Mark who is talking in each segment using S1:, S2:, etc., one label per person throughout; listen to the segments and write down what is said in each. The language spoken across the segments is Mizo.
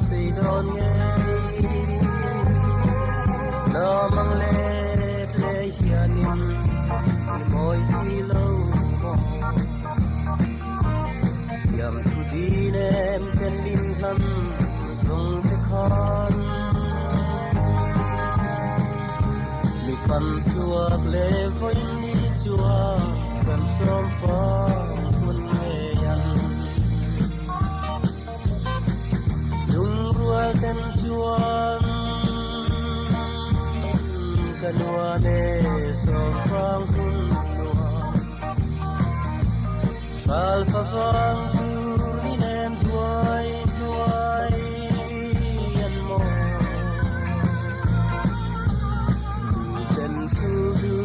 S1: sei dawn ngei Lamang let leh hianin i mawi si lo maw Thiam thu din em ten min hlan zawng te khan Mi fan chhuak leh vawiin ni chuan kan sawm fang hun ngei ang. Lungrual ten chuan ka nuam e sawm fang hun nuam. Thal fa vang tur ni nem duai hnuai an maw. Luten thu du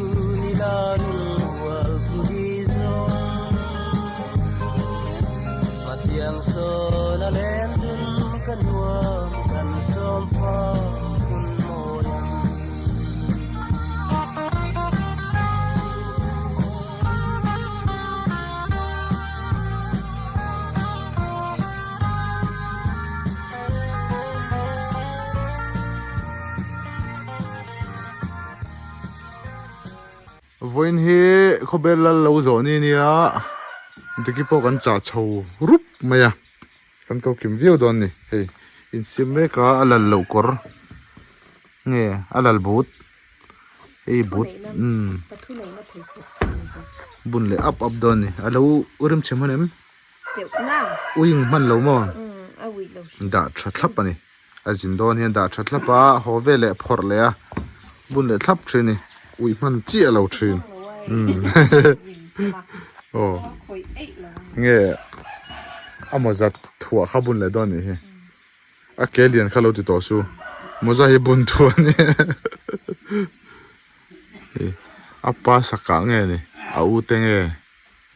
S1: ni la lungrual thu hi zawng. Hmatiang sawn a len dun ka nuam kan sawm fang hun mawi ang.
S2: Vawiin hi khawbel lal lo zawh ni nia diki pawh kan chah chho rup mai a kan ko kim viau dawn a ni hei insiam mek a a lal loh kawr nge a lal but. Hei but umm bun leh up up dawn a ni a lo rim chhe hman em uing hman lo maw dah tha thlap a ni a zin dawn hian dah tha thlap a haw vel leh phawrh leh a bun leh thlap thin a ni uih hman chiah lo thin umm aw nge a mawza thuah kha bun leh dawn a nih hi. A ke lian kha lo ti tawh su mawza hi bun thu a ni hei a pa sakah nge ni a u te nge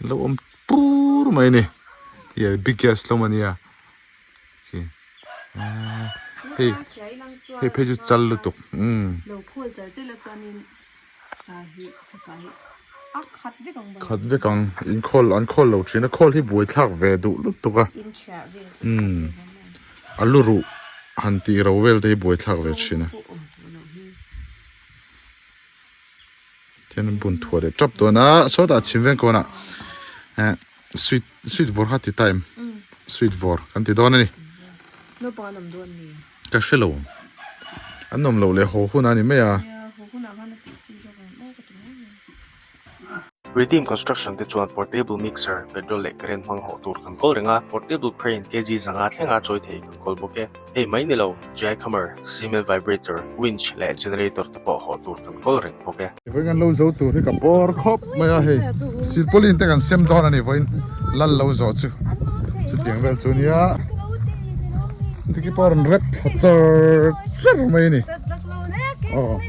S2: lo awm pur mai a ni hei biggest hlawm a nia khi hei hei phei chu chal lutuk umm. Khat vek ang inkhawl an khawl lo thin a khawl hi buai thlak ve duh lutuk a umm a lu ruh han tih ro vel te hi buai thlak ve thin a tihian an bun thuah leh tap dawn a sawtah chhim veng kawnah eh sweet sweet vawr kha ti ta em sweet vawr kan ti dawn a ni ka hre lo an awm loh leh haw hun a ni mai a.
S3: Redeem Construction te chuan portable mixer, petrol leh current hmang hawh tur kan kawl reng a, portable crane kg zanga thlenga chawi thei kan kawl bawk e. Hei mai ni lo, jackhammer, cement vibrator, winch leh generator te pawh hawh tur kan kawl reng bawk e.
S2: Vawiin kan lo zo tur hi ka bawr khawp mai a hei silpauline te kan sem dawn a ni vawiin lal lo zawh chu chutiang vel chu nia tiki pawh a rawn rep thla char char mai a ni aw.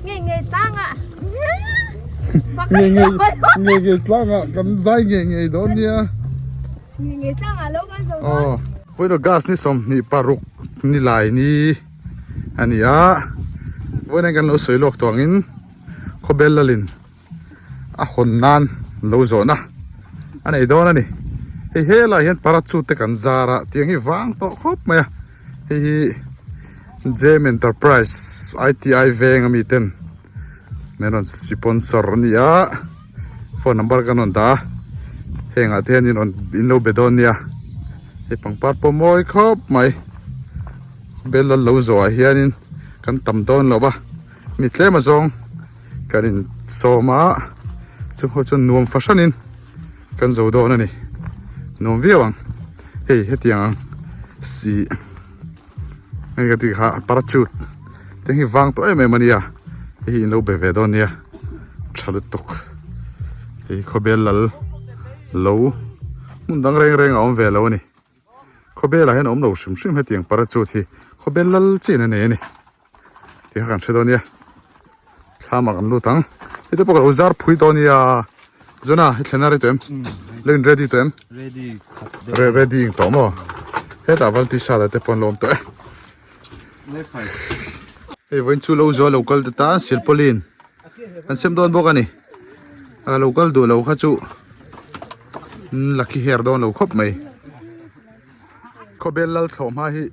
S2: Ngei ngei tlangah kan zai ngei ngei dawn nia. Aw vawiin gas ni 26 ni lai ni a ni a vawiin hian kan lo sawi lawk tawh angin khawbel lalin a hawn nan lo zawhna a nei dawn a ni hei helaiah hian parachute te kan zar a tiang hi vang tawh khawp mai a hei hi Gem Enterprise I_T_I veng ami ten min rawn sponsor a ni a phone number kan rawn dah a heng ah te hian in rawn in lo be dawn nia hei pangpar pawh mawi khawp mai bel a lo zawh ah hianin kan tam dawn lo va mi tlem azawng kan in sawm a chung ho chuan nuam fahranin kan zo dawn a ni nuam viau ang hei hetiang ang si. Hei ka tih kha parachute te hi vang tawh em em a nia hei hi in lo be ve dawn nia tha lutuk hei khawbel lal lo hmun dang reng reng a awm ve lo a ni khawbel ah hian a awm lo hrim hrim hetiang parachute hi khawbel lal chian a nei a ni tih kha kan hre dawn nia thlam ah kan lut ang heti pawh ka lo zar phui dawn nia Jona i thlen a ri tawh em lo in ready tawh em ready ing tawh maw hetah valti sa te pawh an lo awm tawh e hei vawiin chu lo zual lo kal te tan silpauline an sem dawn bawk a ni a lo kal duh lo kha chu. Lucky hair dawn lo khawp mai. Khawbel lal thlawh hma hi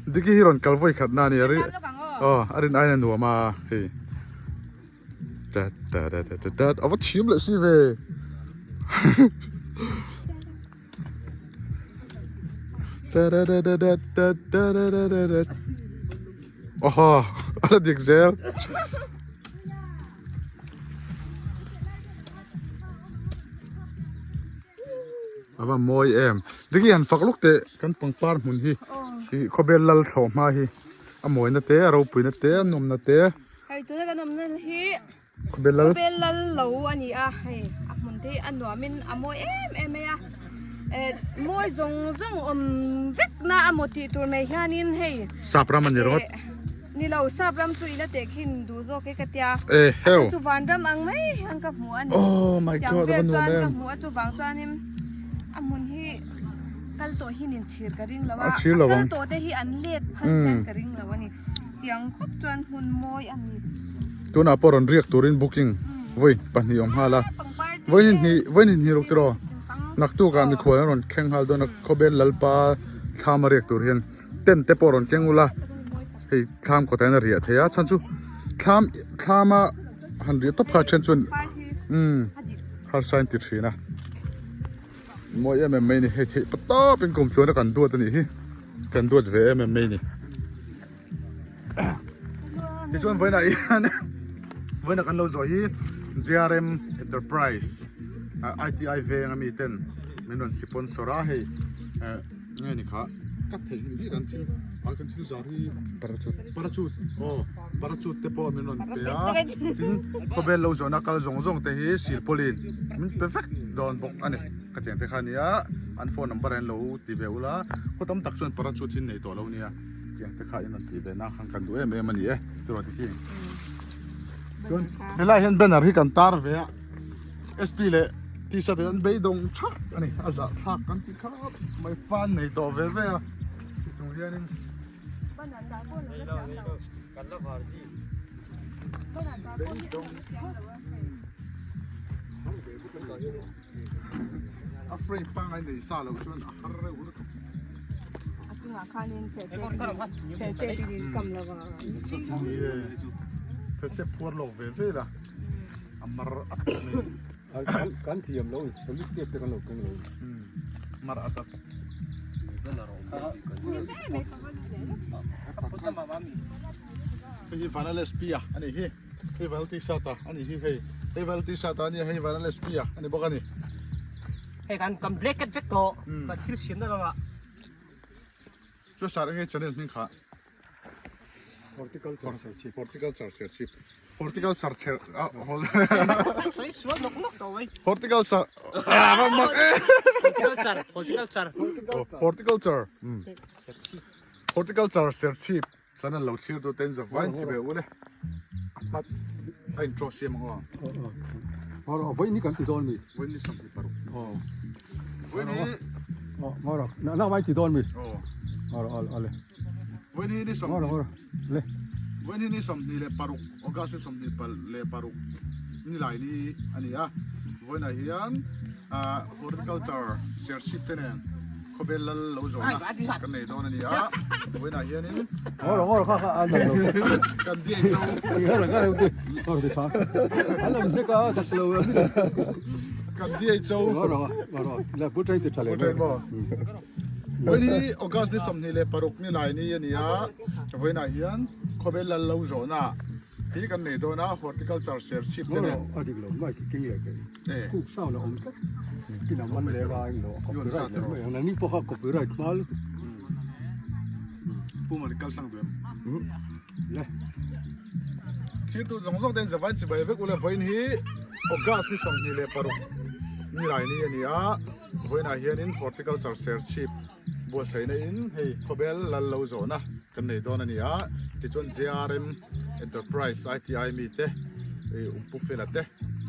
S2: Diki hi rawn kal vawi khat na a ni a ri aw a rin aiin a nuam a hei tat tat tat tat tat a va thiam leh si ve Awhaw a la dik zel. A va mawi em. Diki han fak luk teh kan pangpar hmun hi ih khawvel lal thlawh hma hi a mawina te a ropuina te a nawmna te.
S4: Hei tuna kan awmna hi
S2: Khawvel lal.
S4: Khawvel lal lo a ni a hei a hmun te hi a nuamin a mawi em em mai a eh mawi zawng zawng awm vek na a maw tih tur mai hianin hei.
S2: Sap ram a ni rawt.
S4: Ni lo sap ram chu i la teh khin duh zawk e ka tia.
S2: E heu.
S4: Chu vanram ang mai hian ka hmu a ni.
S2: Oh my god a va nuam em.
S4: Ka hmu a chuvang chuanin a hmun hi kal tawh hi nin chhir ka ring lo a.
S2: A chhir lo ang.
S4: Kal tawh te hi an let phal hian ka ring lo a ni. Tiang khawp chuan hmun mawi a ni.
S2: Tunah pawh rawn riak turin booking vawi pahnih awm nghal a. Vawi hnih vawi hnih ruk tiraw. Naktukah mikhual an rawn thleng nghal dawn a khawbel Lalpa thlam a riak tur hian. Tent te pawh rawn keng ula hei thlam kawtah hian a riah thei a chhan chu thlam thlama han riah tawp kha then chuan umm harsa in ti thin a mawi em em mai a ni hei theih pa tawp in kum tluan a kan duat a nih hi kan duat ve em em mai a ni tichuan vawiinah hian vawiinah kan lo zawh hi J R M enterprise I T I veng ami ten min rawn sponsor a hei eh. Nge ni kha ka theih hnih hnih kan thil ah kan thil zar hi parachute parachute aw parachute te pawh min rawn pe a tin khawvel lo zawhna kal zawng zawng te hi silpawlin min pe vek dawn bawk a ni ka tiang te kha nia an phone number an lo ti ve ula khaw tam tak chuan parachute hi nei tawh lo nia tiang te kha in rawn tih ve na khan kan duh em em a ni e tiraw tikhi chuan helai hian banner hi kan tar ve a. SP leh t-shirt in an beidawng thak a ni a zah thlak kan ti khawp mai fan nei tawh ve ve a ti chung hianin a frame pangai nei sa lo chuan a har reuh lutuk.
S4: A chungah khanin phelh se kam lova.
S2: Phelh se phuar lawk ve ve la. A mar a tak mai.
S5: Kan thiam lo solid tape te kan lo keng lo.
S2: Mar a tak. Hei hi Vanal SP a ani hi. Hei Vanal t-shirt a ani hi hei. Hei Vanal t-shirt a ania hei Vanal SP a ani bawk ani.
S6: Hei kan kan black cat vek tawh kan thil siam na lamah.
S2: Chu sar enge channel hming kha.
S5: Horticulture Serchhip.
S2: Horticulture Serchhip. Horticulture Ser ah hol.
S6: Sawi sual nawk nawk tawh mai.
S2: Horticulture ah va mak e.
S6: Horticulture Horticulture.
S2: Horticulture. Horticulture Serchhip channel lo thlir tu ten zavain chi ve ule. A hmat a intro siam ang aw.
S5: Ngawr vawiin hi kan ti dawn mi.
S2: Vawiin ni 25.
S5: Aw.
S2: Vawiin hi
S5: Ngawr na mai ti dawn mi.
S2: Aw.
S5: Ngawr al ale.
S2: Vawiin hi ni sawm
S5: Ngawr ngawr le.
S2: Vawiin hi ni 26 August ni 26 ni lai ni a ni a. Vawiinah hian horticulture serchhip te nen khawvel lal lo zawhna kan nei dawn a ni a. Vawiinah hianin
S5: Ngawr ngawr kha kha an lo.
S2: Kan diai zo.
S5: Ngawr ngawr ngawr ngawr ti tha. An lo hlek a tak lo.
S2: Kan diai zo.
S5: Ngawr ngawr la bu train ti tha le.
S2: Bu train maw. Vawiin hi August ni 26 ni lai ni a ni a, vawiinah hian khawvel lal lo zawhna hi kan nei dawn a, horticulture serchhip te nen.
S5: A dik lo mai king leh thei. Kuk sound a awm tlat. Kin a man leh a englo a copyright leh mai ang. Nangni pawh kha copyright hma lutuk.
S2: Pu Malik kal sang duh em?
S5: Le.
S2: Thirtu zawng zawng ten zavain chibai vek ula vawiin hi August ni 26 ni lai ni a ni a. Vawiinah hianin horticulture serchhip buatsaihna in hei khawbel lal lo zawhna kan nei dawn a ni a, tichuan JRM Enterprise ITI mi te ih Pu Fela te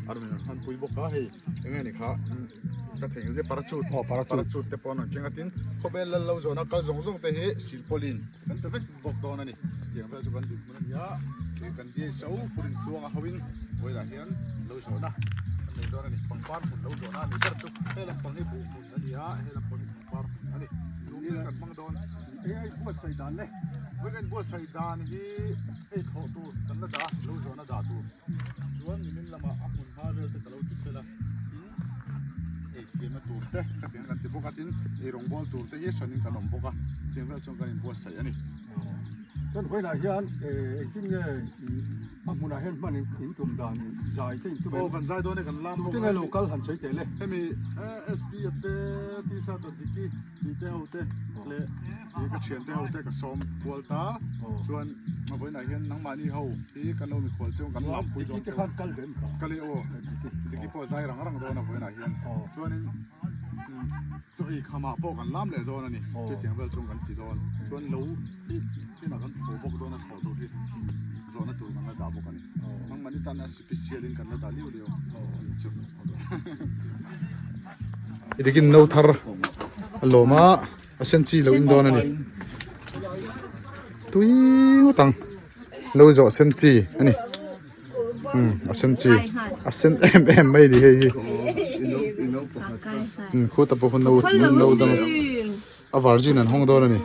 S2: a rawn hmanpui bawk a, hei eng nge ni kha ka theih ang zia parachute
S5: aw parachute
S2: parachute te pawh an rawn keng a tin khawbel lal lo zawhna kal zawng zawng te hi silpawlin kan pe vek bawk dawn a ni, tiang vel chu kan dinhmun a ni a, kan DHO Pu Rintluanga hoin vawiinah hian lo zawhna. nei dawn a ni. Pangpar hmun lo zawhna a ni ber chu he lampang hi buh hmun a ni a, he lampang hi pangpar hmun a ni. Tun hi kan hmang dawn.
S5: Eng a inbuatsaih dan le?
S2: Vawiin a inbuatsaih dan hi hei thlawh tur kan la dah a, lo zawhna dah tur. Chuan nimin lamah a hmun hma vel te ka lo ti fel a, tin ei siamna tur te khatiang kan ti bawk a, tin ei rawngbawl tur te hi hranin kan awm bawk a, chutiang vel chuan kan inbuatsaih a ni.
S5: Chuan vawiinah hian engtin nge a hmunah hian hman in tum dan zai te in tum em?
S2: Aw kan zai dawn e kan lam
S5: bawk a. Tute nge lo kal han sawi teh le?
S2: Hemi SD a te t-shirt a diki tih te ho te leh ih ka thian te ho te ka sawm kual ta chuan a vawiinah hian nangmahni ho hi kan lo mikhual chu kan lam pui dawn
S5: Diki te khan kal ve em kha?
S2: Kal e aw Diki pawh zai rang rang dawn a vawiinah hian chuanin Chaw ei khamah pawh kan lam leh dawn a ni, chutiang vel chung kan ti dawn. Chuan lo hi inah kan tho bawk dawn a, chhoh tur hi zawhna tur kan la dah bawk a ni. Nangmahni tan a special in kan la dah liau liau a ni chu. Hetikin no thar a lawm a, a sen chi lo in dawn a ni. Tui ngawt ang, lo zawh sen chi a ni. Um a sen chi a sen em em mai ni hei hi um khuta pawh khaw no no dang a virgin an hawng dawn a ni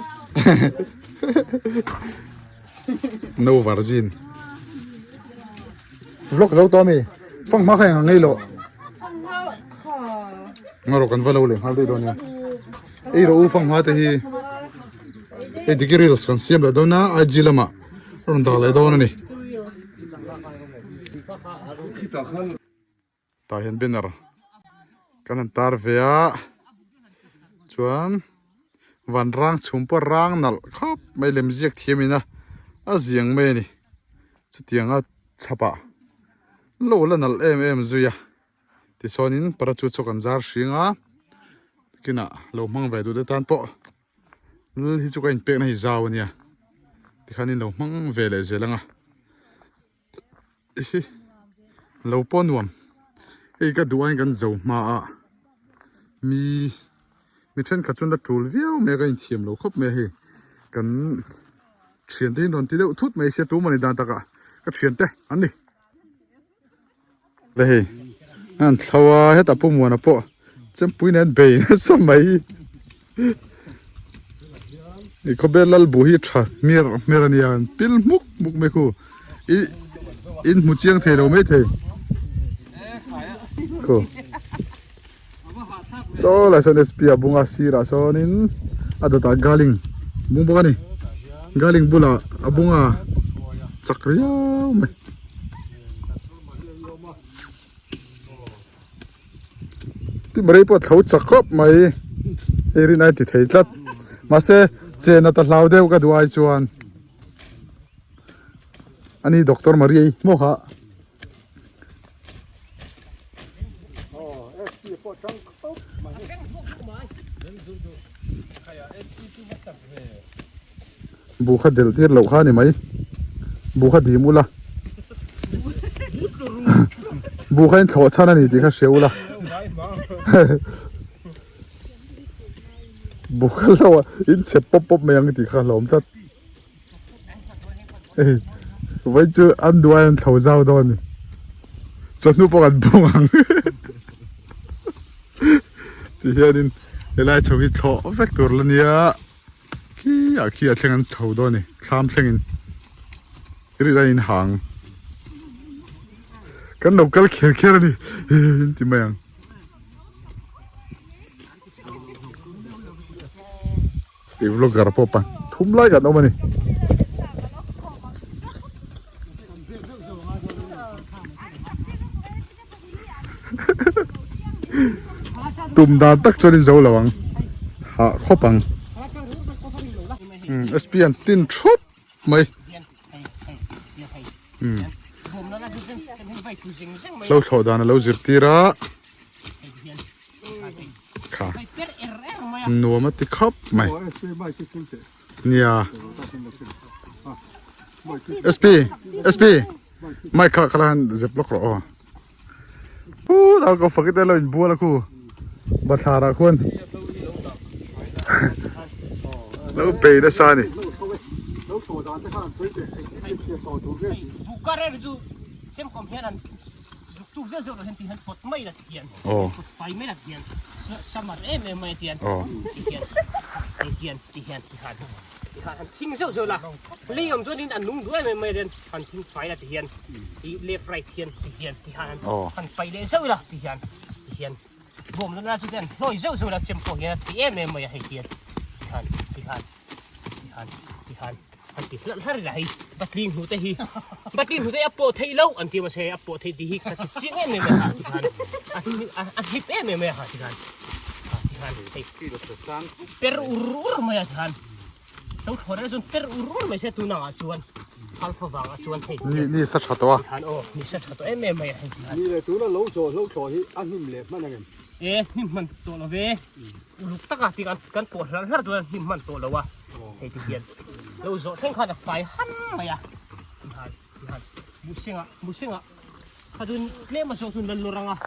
S2: no virgin vlog zo tawh ami fang hma kha eng ang ngei loh ngarawh kan va lo leh nghal daih dawn nia ei rawh u fang hma te hi hei diki reels kan siam leh dawn a IG lamah. rawn dah leh dawn a ni tah hian banner kan han tar ve a chuan van rang chhum pawh rang nalh khawp mai lem ziak thiam in a a ziang mai a ni chutiang a chhapah lo la nalh em em zui a tichuanin parachute chu kan zar hring a kinah lo hmang ve duh te tan pawh. Lal hi chu ka inpekna hi zau ania tikhan in lo hmang ve leh zel anga hi lo pawh nuam hei ka duh aiin kan zo hma a mi mi thenkhat chuan la tul viau mai a ka inthiam lo khawp mai a hei kan thiante hi an rawn ti deuh thut mai sia tumah ni dan takah ka thiante an ni. Le hei an thlo a hetah pu muana pawh chempui nen bei nasa mai i khawvel lal bu hi tha hmer hmer a nia an pil hmuk hmuk mai khu i in hmu chiang thei lo mai thei khu saw lai sawn sp a bunga sirah sawnin a dawtah galing bung bawk a ni galing bulah a bunga chak riau mai. Ti marei pawh a tho chak khawp mai hei rin ai ti thei tlat mahse chen a ta hlau deuh ka duh ai chuan ani doctor Maria hi maw kha. Buh kha delh tir loh kha a ni mai. Buh kha dim ula. Buh kha in thlawh chhan a ni tih kha hria ula. Buh kha lo a in chhe pawp pawp mai ang tih kha hlawm tlat. Hei vai chu an duai an thlo zau dawn a ni. Chawhnu pawh kan bung ang. Ti hianin helai chho hi thlawh vek tur la nia. Khi ah khi ah thleng an chho dawn a ni thlam thlengin rit a inhang kan lo kal kher kher a ni in ti mai ang. Ih vlogger pawh pa thum lai kan awm a ni. Tum dan tak chuan in zo lo ang hah khawp ang umm sp an tin thup mai umm hlo thlawh dan a lo zirtir a kha nuam a ti khawp mai nia sp sp Mic kha khala han zep lawk rawh aw. Pu dal ko fakit elo in bual a khu. Bathlar ah khuan. Lo bei nasa a ni.
S6: Tuk zeuh zeuh lo hian ti hian pawt mai la ti hian pawt fai mai la ti hian summer em em mai a ti hian ti hian ti hian ti hian ti khan ti khan han thing zeuh zeuh la lei awm chuan in an nung duh em em mai a han thing fai la ti hian i left right hian ti hian ti khan han pai leh zeuh la ti hian ti hian bawm na chu hian hlawi zeuh zeuh la chem pawh hian a ti em em mai a hei hian ti khan ti khan ti khan ti khan an ti hlarh hlarh ila hei patling hnute hi patling hnute a pawh theih loh an ti mahse a pawh theih tih hi ka ti chiang em em a ha ti khan a a hlip em em mai a ha ti khan ha ti khan hei per ur ur mai a ti khan lo thaw reng chuan per ur ur mai se tuna ah chuan alpha vangah chuan hei
S2: ni ni sa tha tawh a
S6: ti khan aw ni sa tha tawh em em mai a hei ti khan
S5: ni le tuna lo zawh hlo thlawh hi a hnim leh hman ang em
S6: e hnim hman tawh lo ve Uluk taka ti kan kan pawh hlarh hlarh chuan hnim hman tawh lo a hei ti hian lo zawh thleng khan a fai han mai a ti han ti han muhsengah muhsengah kha chu tlem a zawh chu an la lawr ang a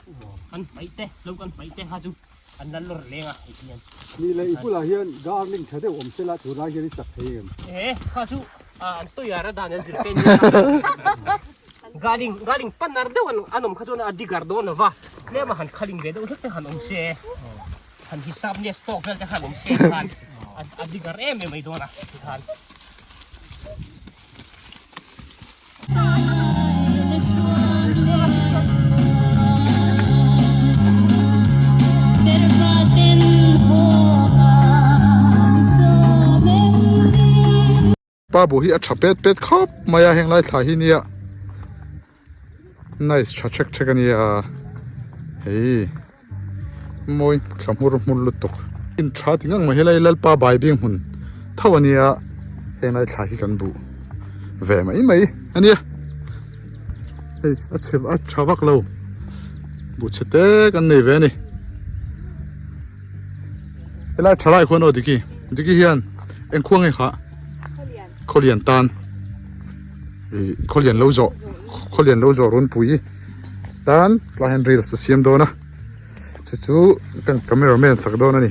S6: kan hmaih te lo kan hmaih te kha chu an la lawr leng a hei ti hian.
S5: Ni leh i bulah hian garling tha deuh awm sela tunlai hian i chak thei em?
S6: E kha chu an tawih a dan a zir te nia garling garling panar deuh an awm kha chuan a digar dawn lo va tlem a han khaling ve deuh hlek te han awm se. Han hisap nia stock vel te khan awm se khan a digar em em mai dawn a tikhan.
S2: Pa bu hi a tha pet pet khawp mai a heng lai thla hi nia nice tha thek thek a nia hei mawi thla hmur hmur lutuk in tha ti ngang mai helai lalpa bai bing hmun tho a nia heng lai thla hi kan buh ve mai mai a nia hei a chhe a tha vak lo buh chhe te kan nei ve a ni helai tha lai khuan aw diki diki hian eng khuang nge kha khawlian tan ih khawlian lo zawh khawlian lo zawh runpui tan tlai hian reels a siam dawn a chu chu kan camera man sak dawn a ni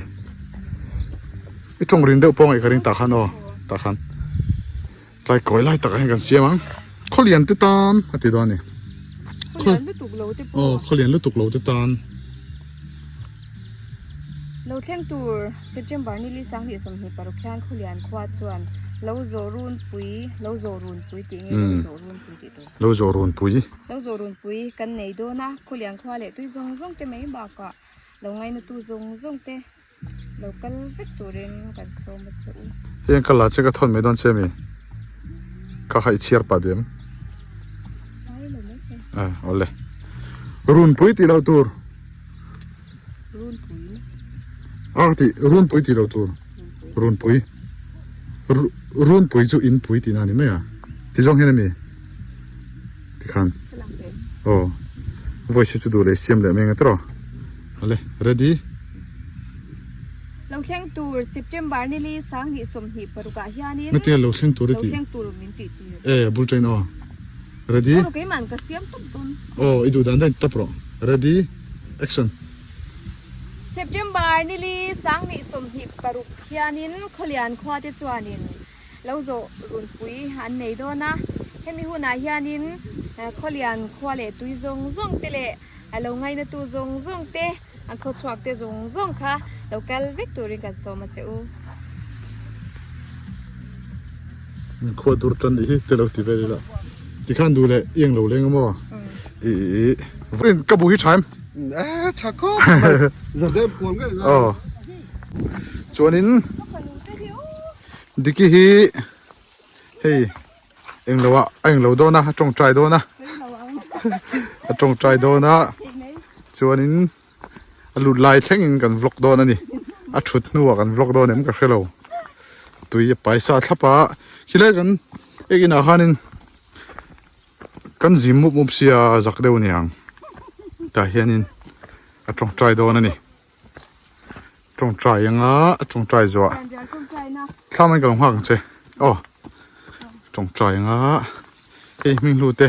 S2: i tawng rin deuh pawh ngaih ka ring tah khan aw tah khan tlai kawi lai takah hian kan siam ang khawlian te tan a ti dawn a ni
S4: khawlian lutuk lo te pawh
S2: aw khawlian lutuk lo te tan.
S4: Lo thleng tur September ni li 2026 hian Khulian khua chuan Lo zawh runpui, Lo zawh runpui tih nge Lo zawh runpui tih tur?
S2: Lo zawh runpui.
S4: Lo zawh runpui kan nei dawn a, Khulian khua leh tui zawng zawng te mai bakah lo ngainatu zawng zawng te lo kal vek turin kan sawm a che u.
S2: Heng ka la che ka thawn mai dawn che mi? Ka ha i chhiar pah duh em?
S4: Ai lo mai thei.
S2: Ah awle. Runpui tih loh tur.
S4: Runpui.
S2: Ah tih runpui tih loh tur. Runpui. Runpui chu inpui tihna a ni mai a. Ti zawng hian ami? Tikhan. Aw. Voice hi chu duh leh siam leh mai ang tiraw. Awle ready.
S4: Lo thleng tur September ni li 2026 ah hianin.
S2: Ngatia lo thleng tur i tih.
S4: Lo thleng tur min tih tir.
S2: E bul train aw. Ready.
S4: Aw keimah ka siam tawp dawn.
S2: Aw i duh dan daih tawp rawh. Ready. Action.
S4: September ni li 2026 hianin Khawlian khua te chuanin lo zawh runpui an nei dawn a. Hemi hunah hianin Khawlian khua leh tui zawng zawng te leh a lo ngainatu zawng zawng te an khawchhuak te zawng zawng kha lo kal vek turin kan sawm a che u.
S2: Khua dur tan nih hi te lo ti vel ila tikhan duh leh i englo leng a maw i i ka bu hi tha em?
S5: E tha khawp mai zazep kual ngei ngai.
S2: Aw chuanin Diki hi hei englo ah a englo dawn a a tawngtai dawn a a tawngtai dawn a chuanin a lut lai thlengin kan vlog dawn a ni a thut hnuah kan vlog dawn em ka hrelo tui a paisa thlap a khilai kan ek inah khanin kan zim mup mup sia zak deuh a ni ang tah hianin a tawngtai dawn a ni. Tawngtai anga a tawngtai zuah thlam in ka lo nghak ang che aw tawngtai anga hei hming hlu te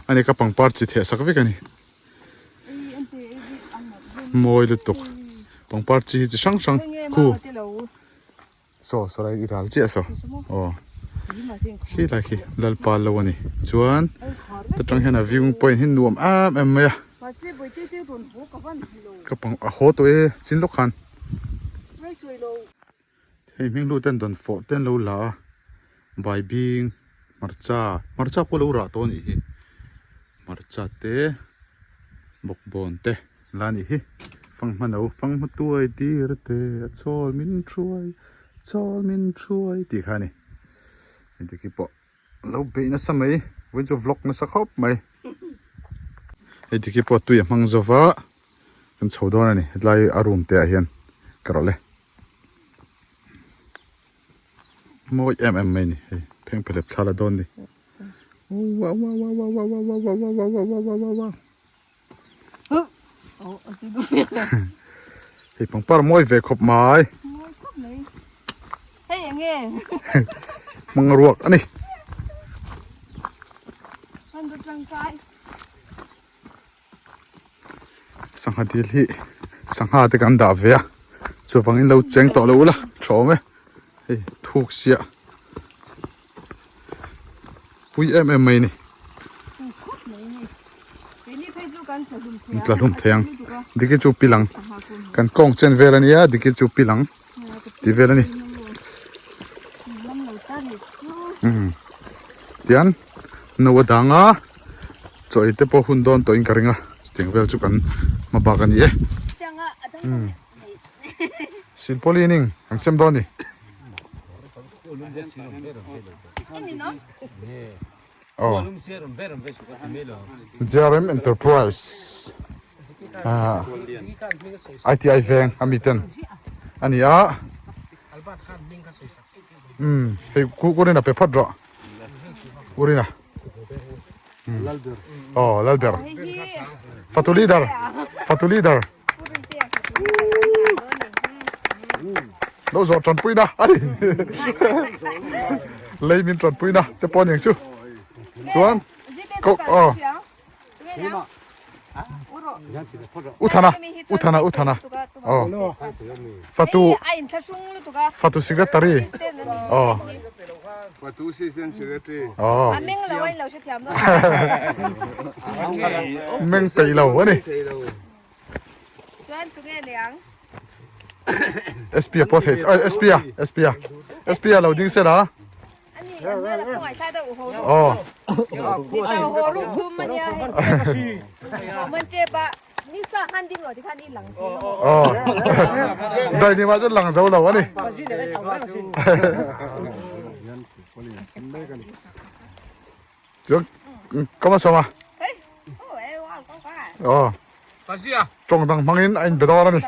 S2: ani ka pangpar chi theh sak vek ani mawi lutuk pangpar chi hi chi hrang hrang khu saw saw lai i ral chiah saw aw. Khilai khi Lalpa lo a ni. Chuan ta tang hian a viewing point hi nuam em em mai a. Ka pang a haw tawh e chin lawk khan. Hei hming hlu ten dawn fawh te an lo la a baibing hmarcha hmarcha pawh a lo rah tawh a nih hi hmarcha te bawkbawn te la a nih hi fanghma no fanghma tuai tir te a chawl min hruai chawl min hruai tih kha a ni heti khi pawh lo beih nasa mai vawiin chu vlog nasa khawp mai hei ti khi pawh tui a hmang zo va kan chho dawn a ni hetlai a room te ah hian ka rawh le mawi em em mai a ni hei pheng phelep thla la dawn a ni wow wow wow wow wow wow wow wow wow wow wow wow wow Hei pangpar mawi ve khawp mai.
S4: Mawi khawp mai. Hei enge.
S2: Hmang ruak ani.
S4: Hman ru tangkai.
S2: Sangha dil hi sangha te kan dah ve a. Chuvangin lo cheng tawh lo ula tha awm e. Hei thuk siah. Pui em em mai ni. Tla hlum thei ang. Diki chu pil ang. Kan kawng chen vel ania diki chu pil ang. Ti vel ani. Tian no a dang a chaw ei te pawh hun dawn tawhin ka ring a. Chutiang vel chu kan hma bak ani e. Silpaulining an sem dawn ni. JRM Enterprise ITI veng a mi ten a ni a umm hei Urina pe phawt rawh Urina aw Lalber fatu leader fatu leader. Lo zawh tanpuina a ni lei min tanpuina te pawh a ni ang chu chuan ko aw Uthana Uthana Uthana aw fatu fatu secretary aw
S7: Fatu assistant secretary
S2: aw meng peih lo a ni.
S4: Chuan tunge niang?
S2: SP a pawh theih ai SP a SP a SP a lo ding se la.
S4: Ani an hmel a khawngaih thlai deuh ho ru.
S2: Aw.
S4: Ni tau ho ru khum ania hei. Ho man tep a ni sa khan ding lo ti khan i lang thei lo.
S2: Aw. Dai ni mah chuan lang zo lo ani. Chuan ka sawm a. Aw. Tawng dang hmangin a inbe dawn a ni.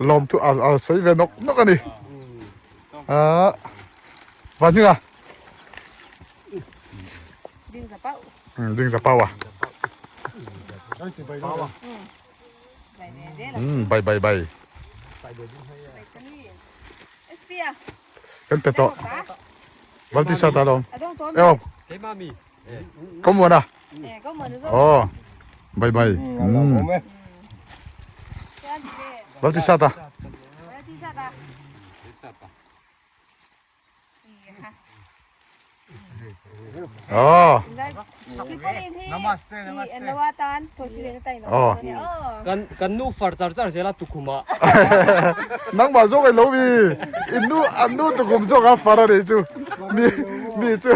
S2: Lawm thu a sawi ve nawk nawk a ni. Ahh. Van hminga.
S4: Ding za pau.
S2: Ding za pau a. Bai bai bai. Kan pe tawh. Valti sa ta lawm. Eo. Có muộn à? Ồ. Bai bai. Valti sa ta. Aw. Aw.
S1: Kan kan nu far char char zela tukhuma.
S2: Nangmah zawk ilo mi in nu an nu tukhum zawk a far a nih chu mi mi chu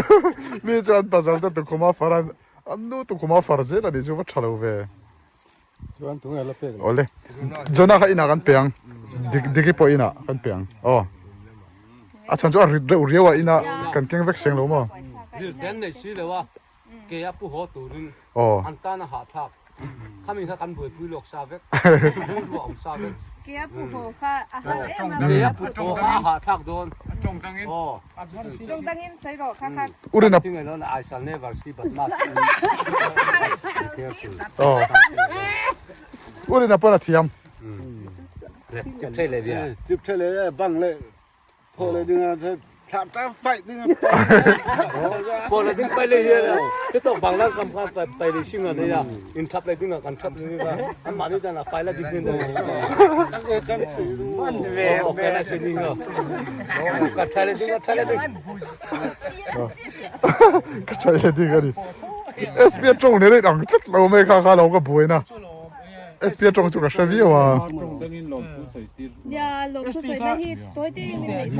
S2: mi chu an pasal te tukhuma far an an nu tukhuma far zel a nih chu va tha lo ve.
S5: Chuan tunge la pek lo.
S2: Awle. Jonah kha inah kan pe ang. Dik diki pawh inah kan pe ang. Aw. A chhan chu a rit deuh riau a inah kan keng vek seng lo maw.
S6: Ril den nei si lo a ke a pu haw turin
S2: Aw.
S6: an tan a hahthlak. Khami kha kan buaipui lawk sa vek. Rilru a awm sa vek.
S4: Ke a pu haw kha a har em a.
S6: Ke a pu haw kha a hahthlak dawn. Aw.
S4: Tawng dangin sawi rawh kha kha.
S2: Urina.
S6: Something alone I shall never see but must be careful.
S2: Aw. Urina pawn a thiam.
S6: Chip thei leh dia.
S5: Chip thei leh bang leh thaw leh ding a.
S2: Ka tha leh ding a ni. SP a tawng leh ang tlat lo mai kha kha lo ka buaina. SP a tawng chu ka hre viau a.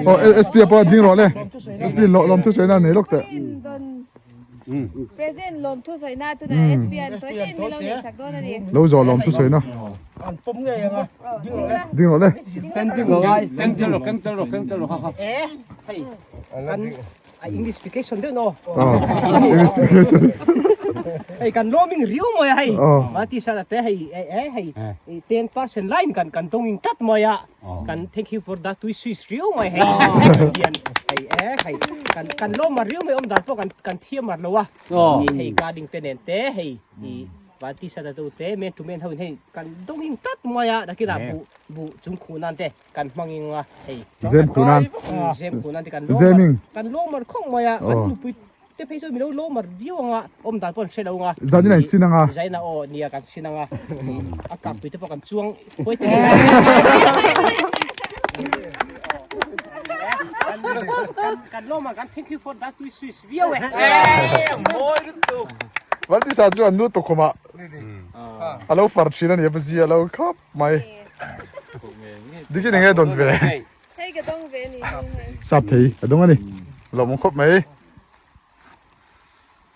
S2: Aw SP a pawh a ding rawh le. SP lawmthu sawina nei lawk teh.
S4: Present lawmthu sawina tuna SP an sawi te in min lo neih sak dawn a ni.
S2: Lo zawh lawmthu sawina.
S1: An pawm ngei ang a. Ding rawh le.
S2: Ding rawh le.
S6: Standing rawh a, standing rawh, keng tel rawh, keng tel rawh ha ha.
S1: E hei kan a English vacation deuh no.
S2: Ah, English vacation.
S6: Hei kan roaming riu mai a hei.
S2: Oh.
S6: Ma ti sa te hei e hei 10% line kan kan tawng in tat mai a. Kan thank you for that tui swiss riu mai hei. Hian hei e hei kan kan lo mar riu mai om dan pawh kan kan thiam mar lo a. Hei guarding te nen te hei i van ti sa ta tu te men to men ho in hei kan dawng in tat mai a nakina bu bu chung khu nan te kan hmang ing a hei.
S2: Zem khu nan.
S6: Zem khu nan te kan lo
S2: Zeming.
S6: kan lo mar khawng mai a kan nupui Te phei chuan milo lawm mar viau anga awm dan pawh an hre lo anga.
S2: Zan in an sin anga.
S6: Zaina aw nia kan sin anga. A kap tui te pawh kan chuang huai te. Kan lawm ang kan thank you for that tui swiss viau e.
S2: Valtisa chu an nu tukhumah a lo far thin a ni a zia lo khawp mai. Dikin enge dawn ve.
S4: Hei ka dawng ve ni hei hei.
S2: Sap thei a dawng a ni. Lawmawm khawp mai.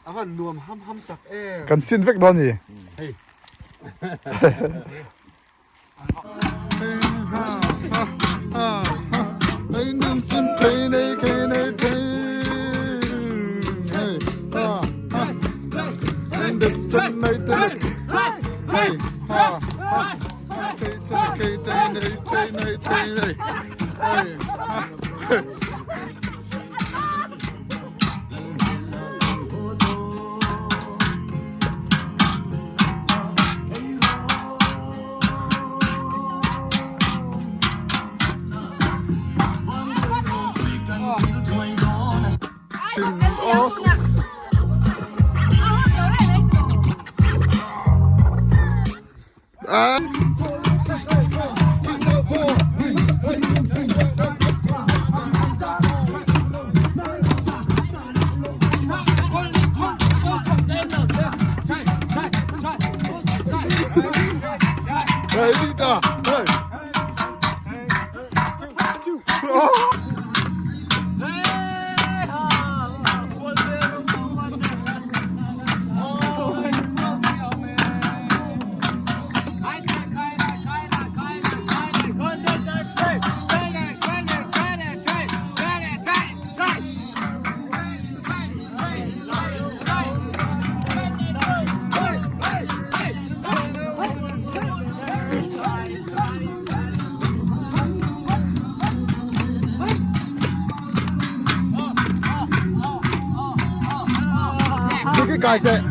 S5: A van nuam ham ham tak em.
S2: Kan sin vek dawn ni.
S5: Hei.
S2: Kai teh.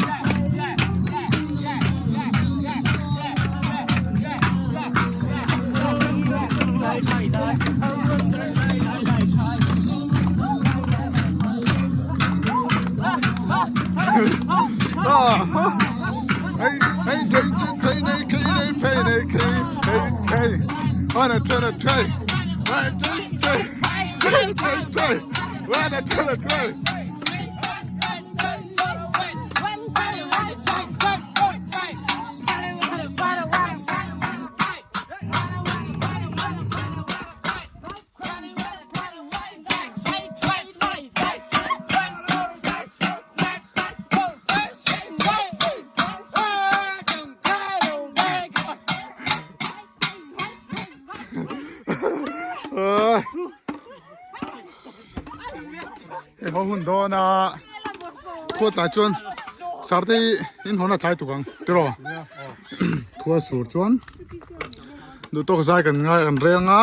S2: Hei ho hun dawn a khua tlai chuan sarte hi in hawn a tlai tuk ang tiraw khua sur chuan duh tawk zai kan ngai an reng a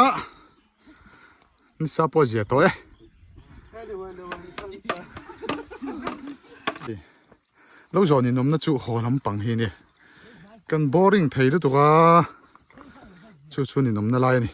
S2: nisa pawh a zia tawh e. Lo zawn in awmna chu haw lampang hi a ni. Kan boring thei lutuk a, chu chu ninawmna lai a ni.